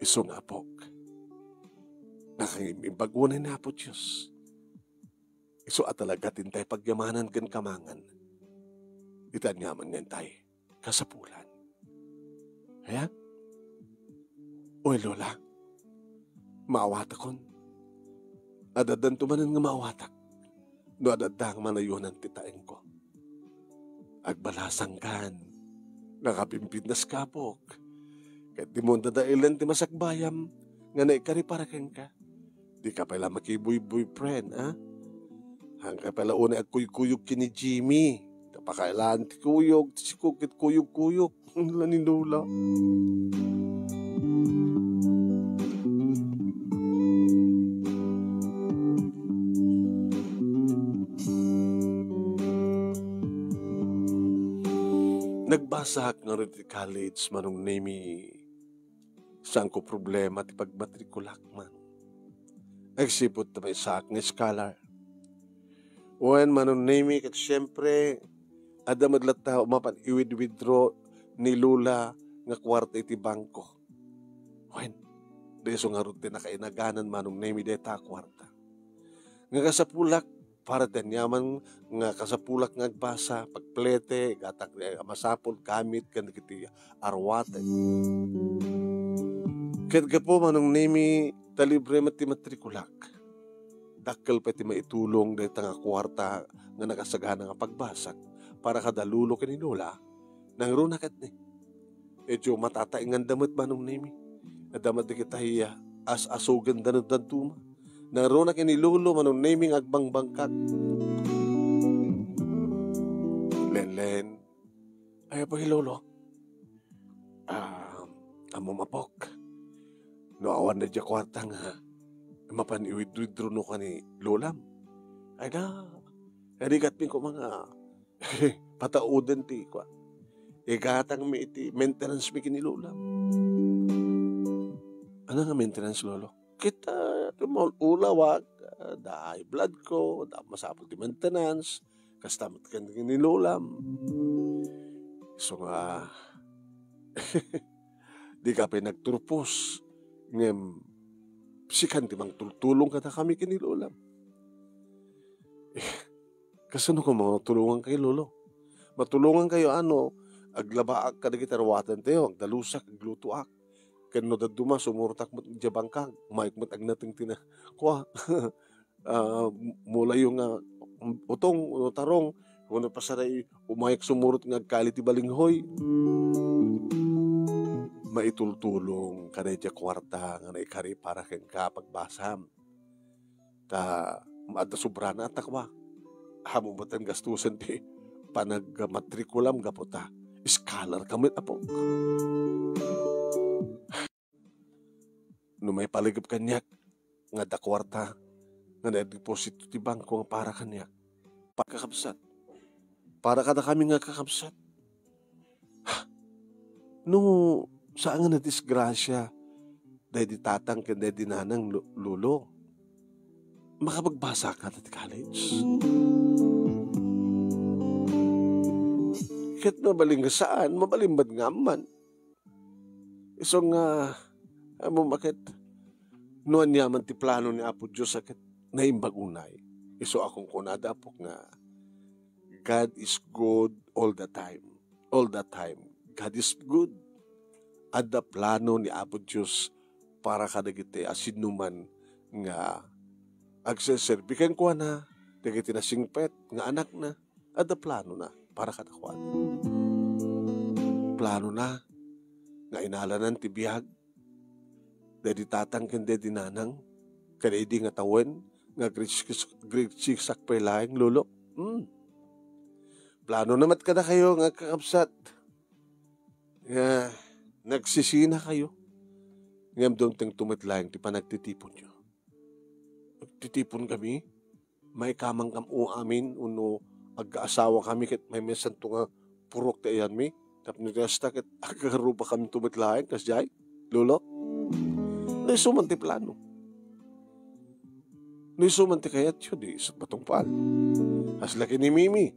Isu nga apok, nakangimbagunen ni Apo Dios. Isu a talaga ti intay pagyamanan ken kamangan iti aniaman nga intay kasapulan. Ayan. Oy, Lola, maawatakon. Adaddanto manen nga maawatak no adda nga manayonan ti taengko. Agbalasangkan, nakapimpintas ka, apok. Ket dimo dadaelen ti masakbayam nga naikari para kenka. Dika pay la makibuyboyfriend, a? Haanka pay la unay agkuykuyog ken ni Jimmy. Ta pakailaan ti kuyog, ti siko ket kuyog-kuyog. Ala ni Lola. Nagbasak ngarud iti college, Manong Nemi. Saanko problema ti pagmatrikulak man. Agsipud ta maysaak nga scholar. Wen, Manong Nemi, ket siempre, adda met latta mapan iwid-withdraw ni Lola nga kuarta iti bangko. Wen, isu ngarud ti nakainaganan, Manong Nemi, dayta a kuarta. Nga kasapulak, para ti aniaman nga kasapulak nga agbasa, pagplete, gatang, eh, a masapul, gamit, ken dagiti aruaten. Ket gapu, Manong Nemi, ta libre met ti matrikulak. Dakkel pay ti maitulong dayta nga kuarta nga nakasagana nga pagbasak para kada lolo ken ni lola. Nangruna ket ni. Idiay matatainganda met, Manong Nemi. Adda met dagiti as-asugenda no dadduma. Nangruna ken ni lolo, Manong Nemi, nga agbangkak. Lenlen, ay, apay, lolo. Ah, ammom, apok. No awan dayta kuarta nga mapan iwidwidro no kani lolam. Ay na, rigat mi koma nga patauden ti kua. Igatang mi iti maintenance mi ken ni lolam. Ano nga maintenance, lolo? Ket, ah, ti maul-ulawak, ah, da high blood ko, da masapul ti maintenance, kasta met ken ni lolam. Isu nga, dika pay nagturpos, ngem sikan ti mangtultulong kadakami ken ni lolam. Eh, kasano koma matulongankayo, lolo? Matulongankayo a no aglabaak kadagiti aruatentayo, agdalusak, aglutoak. Ken no dadduma, sumurotak met idiay bangkak, umayek met agnateng ti na-, kua, ah, mulayo nga utong, no tarong, wenno pasaray, umayek sumurot nga agkali ti balinghoy. Maitultulong kadaydiay kuarta nga naikari para kenka a pagbasam. Ta adda sobrana a takwa. Ammom met a gastusen ti panagmatrikulam gapu ta scholar ka met, apok. No maipaligep kaniak nga adda kuarta nga naideposito ti bangko nga para kaniak, para kakabsat, para kadakami nga kakabsat. No saan nga nadisgrasia daydi tatang ken daydi nanang, lo-, lolo, makapagbasaka ti college? Ket mabalin nga saan, mabalin met nga amman. Isu nga, ammom a ket, no aniaman ti plano ni Apo Dios a ket naimbag unay. Isu a kunkunada, apok, nga God is good all the time. All the time, God is good. Adda plano ni Apo Dios para kadagiti asinnuman nga agseserbi kenkuana, dagiti nasingpet nga anakna. Adda planona para kadakuada. Planona nga inalanan ti biag daydi tatang ken daydi nanang, kadaydi nga tawen nga agrisikis-, agrisiksak pay laeng, lolo. Hmm. Planona met kadakayo nga kakabsat nga nagsisinakayo. Ngem dumtengto met laeng ti panagtitiponyo. Agtitipon kami? Maikamankam amin wenno agkaasawa kami ket maymaysanto nga purok ti ayanmi? Tapno ti kasta ket agkarrubakaminto met laeng, kasdiay, lolo? No isu man ti plano. No isu man ti kayatyo, di isut matungpal. Kasla ken ni Mimi,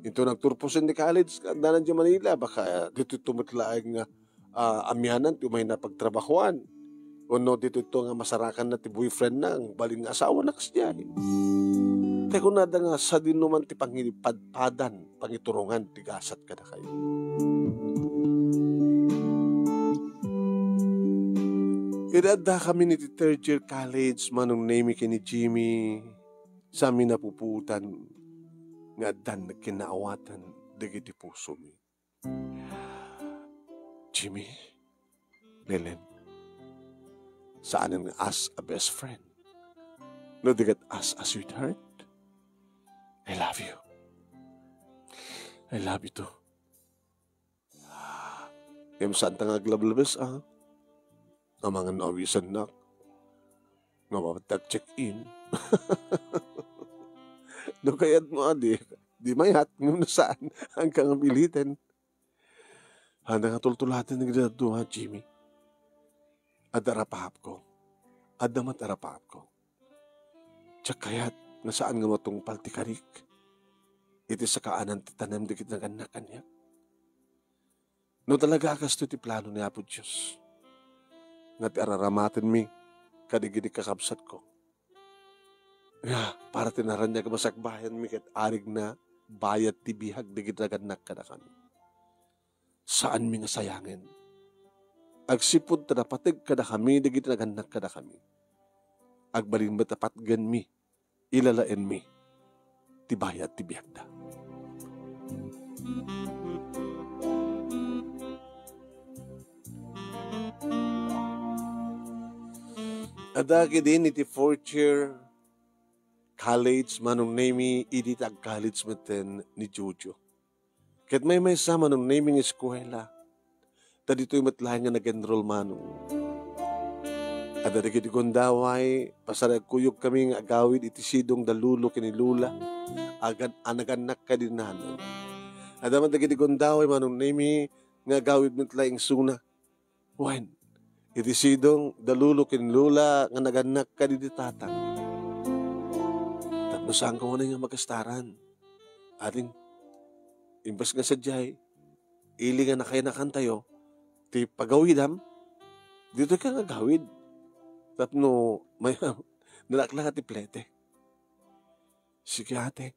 inton nagturposen ti college, kaaddanan idiay Manila, baka ditoyto met laeng nga ah, amianan ti umayna pagtrabahoan. Wenno ditoyto nga masarakanna ti boyfriendna, ang balin nga asawana, kasdiay. Tay kunada nga sadinoman ti pangipadpadan, pangiturongan ti gasat kadakayo. Idi addakami iti third year college, Manong Nemi ken ni Jimmy, saanmi napupuotan nga addan kinnaawatan dagiti pusomi. Jimmy, Lelen, saanen nga as a best friend. No di ket as a sweetheart. I love you. I love you too. Ngem saanta nga aglablabes, ah. Amangan no awisannak nga mapatag check-in. No kayatmo, adi, di mayat, ngem no saan, agka nga piliten. Anda nga tultulaten dagiti dadduma, Jimmy. Adda arapahapko. Adda met arapahapko. Diak kayat nga saan nga matungpal ti karik iti sakaanan ti tanem dagiti nagannak kaniak. No talaga a kastoy ti plano ni Apo Dios, nga ti araramatenmi kadagiti kakabsatko, Ya, para ti naraniag a masakbayanmi ket arigna bayad ti biag dagiti nagannak kadakami. Saanmi nga sayangen. Agsipud ta napateg kadakami dagiti nagannak kadakami, agbalin met a patgenmi, ilalaenmi ti bayad ti biagda. Adda ketdin iti fourth year college, Manong Nemi, idi ti ag-college metten ni Jojo. Ket maymaysa, Manong Nemi, nga eskuela. Ta ditoy met laeng nga nag-enroll, Manong. Adda dagiti gundaway, pasaragkuyogkami nga agawid iti sidong da Lolo ken ni Lola, agad-, a nagannak kadi nanang. Adda met dagiti gundaway, Manong Nemi, nga agawid met laeng isuna. Wen, iti sidong da Lolo ken Lola nga nagannak kadi ni Tatang. Tapno saanko unay nga magastaran. Ading, imbes nga sadiay, ili nga nakainakantayo, ti pagawidam, ditoy ka nga agawid. Tapno may nalaklaka ti plete. Sige, ate,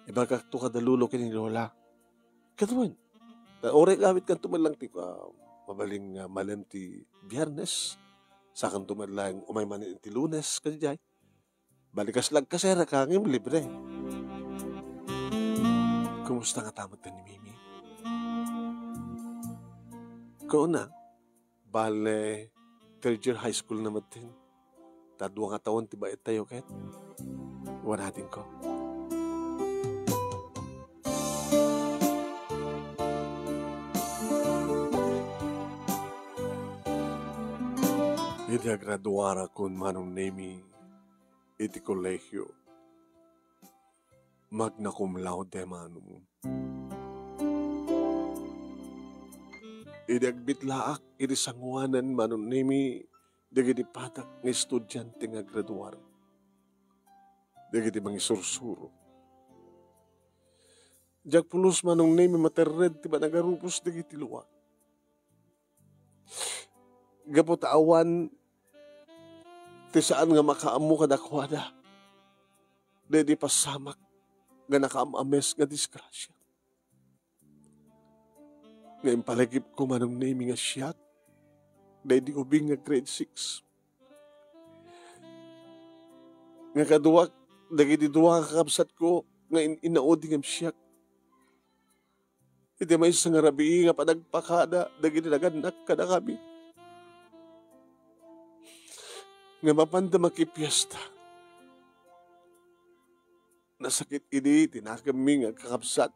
ibagakto kada Lolo ken ni Lola. Ket wen, ta uray agawidkanto met lang ti, ah, mabalin nga malem ti Biyernes, saankanto met lang umay manen iti Lunes, kadi jay. Balikas lang kasera ka, ngem libre. Kumusta ngata met ni Mimi? Kuna, bale, third year high school na metten. Ta dua nga tawen ti baettayo ket. Wen, adingko. Idi agraduarakon, Manong Nemi, iti kolehiyo, magna cum laude, Manong. Idi agbitlaak iti sangoanan, Manong Nemi, dagiti padak nga estudiante nga agraduar, dagiti mangisursuro. Diak pulos, Manong Nemi, materred ti panagarupos dagiti lua. Gapu ta awan ti saan nga makaammo kadakuada daydi pasamak nga nakaam-ames nga disgrasia. Nga impalagipko, Manong Nemi, nga siak daydi ubing nga grade six. Nga kaduak dagiti dua nga kakabsatko nga in-, inaudi ngem siak iti maysa nga rabii nga panagpakada dagiti nagannak kadakami. Nga mapanda makipiesta, nasakit idi ti nakemmi nga agkakabsat,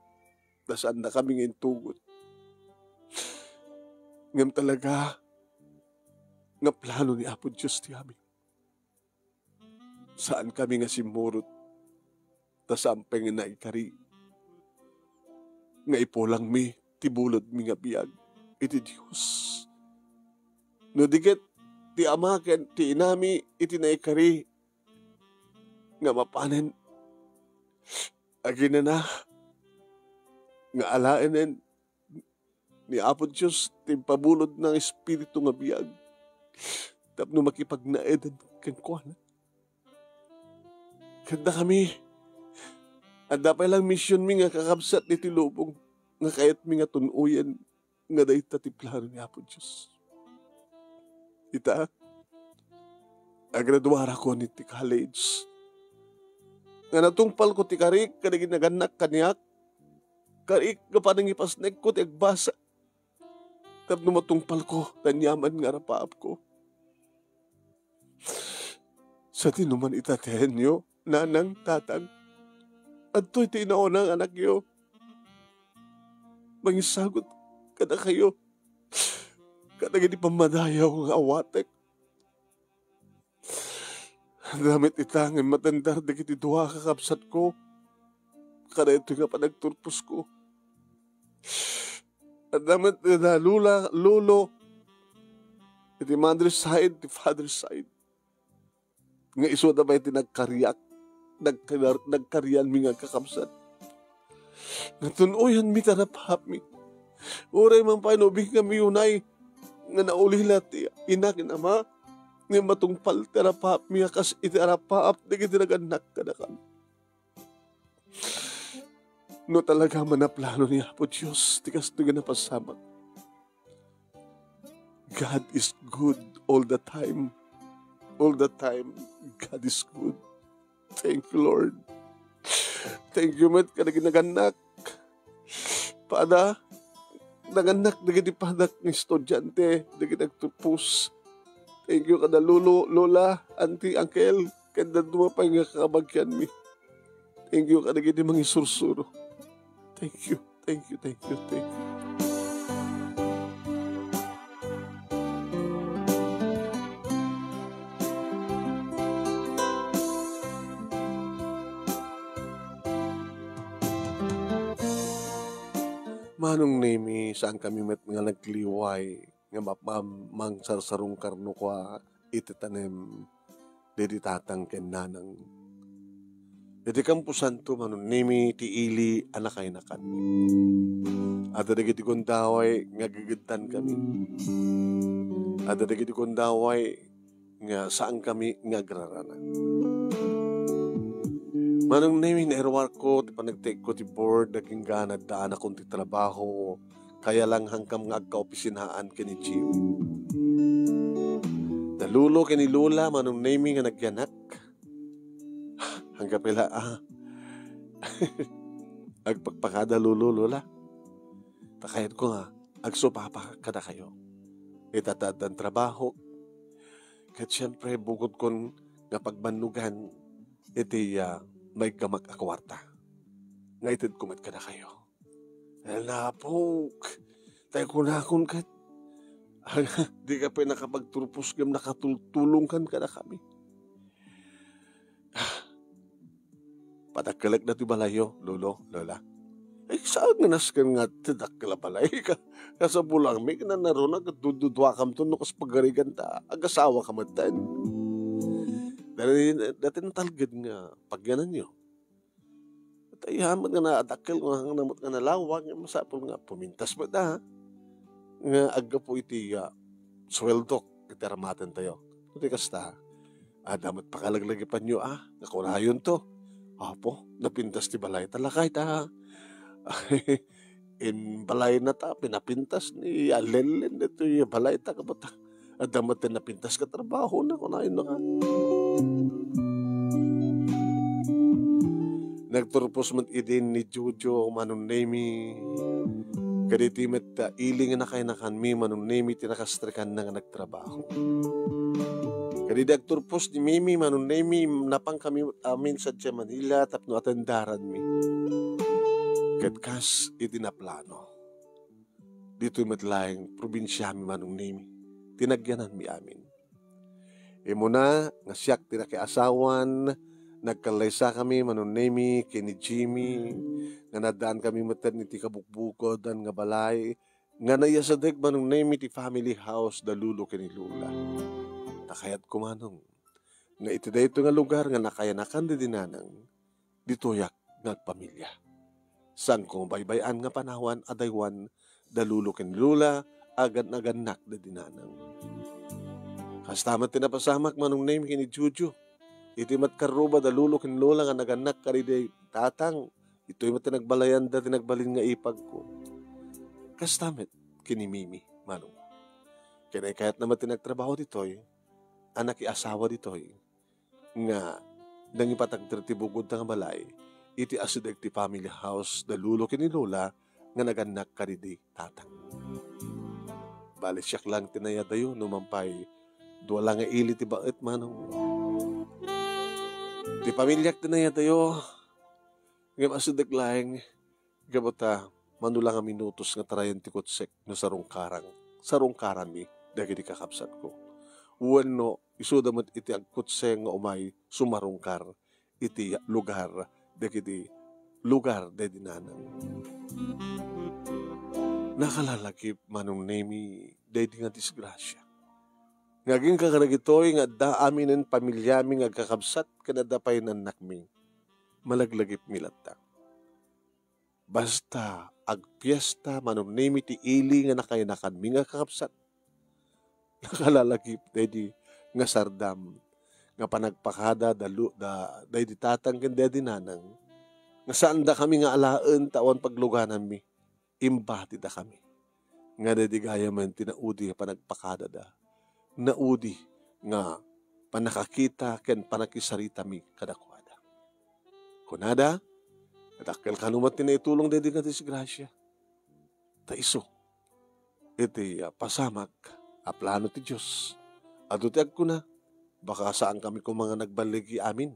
ta saandakami nga intugot. Ngem talaga nga plano ni Apo Dios ti amin. Saankami nga simmurot, ta saan pay nga naikari nga ipulangmi ti bulodmi nga biag iti Dios. No di ket ti ama ken ti inami iti naikari nga mapanen, aginana nga alaenen ni Apo Dios ti impabulodna nga espiritu nga biag tapno makipagnaeden kenkuana. Ket dakami, adda pay lang misionmi nga kakabsat ditoy lubong nga kayatmi nga tun-oyen nga dayta ti plano ni Apo Dios. Ita, agraduarakon iti college. Nga natungpalko ti karik kadagiti nagannak kaniak, karik nga panangipasnekko ti agbasa tapno matungpalko ti aniaman nga arapaapko. Sadino man ita ti ayanyo, nanang, tatang, adtoy ti inauna nga anakyo. Mangisagut kadakayo kadagiti pammadayaw nga awatek. Adda met ita nga immatandar dagiti dua a kakabsatko kadaytoy nga panagturposko. Adda met ida lula, lolo, iti mother side, ti father side. Nga isuda pay ti nagkariak, nagkar-, nagkarianmi nga kakabsat. Nga tun-oyanmi ti arapaapmi. Uray man pay no ubing kami unay nga naulila ti ina ken ama, Ngem matungpal ti arapaapmi a kas iti arapaap dagiti nagannak kadakami. No talaga a naplano ni Apo Dios ti kastoy nga napasamak, God is good all the time. All the time, God is good. Thank you, Lord. Thank you met kadagiti nagannak. Pada, nagannak dagiti padak nga estudiante, dagiti agturpos. Thank you kada lolo, lola, auntie, uncle, ken dadduma pay nga kakabagianmi. Thank you kadagiti mangisursuro. Thank you, thank you, thank you, thank you. Manong Nemi, saan kami met nga nagliway nga map-, mam-, mangsarsarungkar no kua iti tanem daydi tatang ken nanang. Daydi kamposanto, Manong Nemi, ti ili a nakainakan. Adda dagiti gundaway nga agegedtan kami. Adda dagiti gundaway nga saan kami nga agrarana. Manong Nemi, nairuarko ti panagtekko ti board, agingga naddaanakon ti trabaho, kaya lang hankam nga agkaopisinaan ken ni Jimmy. Da Lolo ken ni Lola, Manong Nemi nga nagyanak. Hangga pila, ah. Agpakpakada, Lolo, Lola. Ta kayatko nga agsupapa kadakayo. Ita ta addan trabaho. Ket siempre, bukodkon nga pagbannogan iti, ah, maiggamak a kuarta nga itedko met kadakayo. Napok, tay kunakon ket, dika pay nakapagturpos ngem nakatultulongkan kadakami. Padakkelek datoy balayyo, Lolo, Lola. Ay, saan nga nasken nga ti dakkel a balay? Ka-, kasapulangmi, kinanaruna, ket dududuakamto no kas pagarigan ta agasawaka metten. Dati, dati natalged nga pagyananyo. Ket ayan met nga nadakkel, nga, nga met nga nalawag, nga masapul nga pumintas met da, nga aggapu iti, ah, suweldok iti aramatentayo. Iti kasta, adda met pakalaglagipanyo, ah, nga kunayonto, "Apo, napintas ti balay ta lakay ta." In balayna ta, pinapintas ni Alelen ditoy balay ta, kabat, adda met ti napintas ket trabahona, kunayonto nga. Nagturpos met idin ni Jojo, Manong Nemi. Kaditi met, ah, ili nga nakainakanmi, Manong Nemi, ti nakastrikanna nga nagtrabaho. Kadidi agturpos ni Mimi, Manong Nemi, napankami met amin sadiay Manila tapno atendaranmi. Ket kas iti naplano, ditoy met laeng probinsiami, Manong Nemi, ti nagyananmi amin. Immuna nga siak ti nakiasawan, nagkallaysakami, Manong Nemi, ken ni Jimmy, nga naddaankami metten iti kabukbukodan nga balay, nga naiyasedek, Manong Nemi, ti family house da Lolo ken ni Lola. Ta kayatko, Manong, nga iti daytoy nga lugar nga nakayanakan daydi nanang, ditoyak nga agpamilia. Saanko nga baybay-an nga panawan a daywan da Lolo ken Lola a gan-, nagannak daydi nanang. Kasta met ti napasamak, Manong Nemi, ken ni Jojo. Iti met karruba da Lolo ken Lola nga nagannak kadaydi tatang, itoy met ti nagbalayanda ti nagbalin nga ipagko. Kasta met ken ni Mimi, Manong. Ken ay kayatna met ti nagtrabaho ditoy, a nakiasawa ditoy, nga nangipatagder ti bukodda nga balay iti asideg ti family house da Lolo ken ni Lola nga nagannak kadidi tatang. Bali, siak lang ti nayadayo, no man pay dua la nga ili ti baet, Manong. Ti pamiliak ti nayadayo, ngem asideg laeng, gapu ta mano la nga minutos nga tarayan ti kutsek no sarungkarang, sarungkaranmi dagiti kakabsatko. Wenno, isuda met iti agkutse nga umay sumarungkar iti lugar dagiti lugar daydi nanang. Nakalalagip, Manong Nemi, daydi nga disgrasia. Nga agingga kadagitoy nga adda aminen pamiliami nga agkakabsat ken adda pay nannakmi, malaglagipmi latta. Basta agpiesta, Manong Nemi, ti ili nga nakainakanmi nga kakabsat. Nakalalagip daydi nga sardam nga panagpakada da lu-, da, daydi tatang ken daydi nanang, nga saandakami nga alaen ta awan paglugananmi, imbatidakami. Nga daydi gayamen ti naudi nga panagpakadada, naudi nga pannakakita ken pannakisaritami kadakuada. Kunada, dakkel kano met ti naitulong daydi nga disgrasia. Ta isu, iti, ah, pasamak a plano ti Dios. Adu ti agkuna, baka saankami koma nga nagballigi amin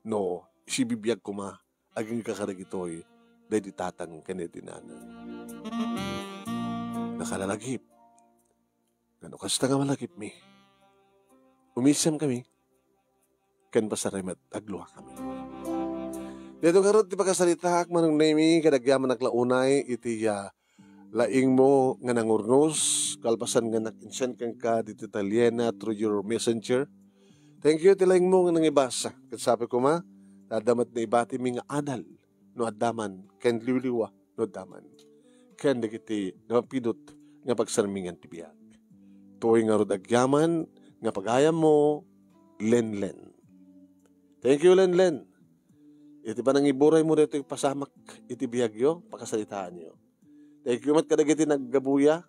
no sibibiag koma agingga kadagitoy daydi tatang ken daydi nanang. Nakalalagip. Ngano kasta nga malagipmi? Umisiamkami ken pasarem met agluakami. Daytoy ngarud ti pakasaritaak, Manong Nemy, kadagyaman a launay iti, ah, laingmo nga nangurnos, kalpasan nga nag-insend kenka ditoy Italiana through your messenger. Thank you ti laingmo nga nangibasa. Ket sapay koma, adda met naibatimi nga adal no adda man, ken liwliwa no adda man, ken dagiti napidut nga pagsarmingan ti biag. Toy ngarud agyaman nga pagayammo, Lenlen. Thank you, Lenlen. Iti panangiburaymo daytoy pasamak iti biagyo, pakasaritaanyo. Thank you met kadagiti naggabuya,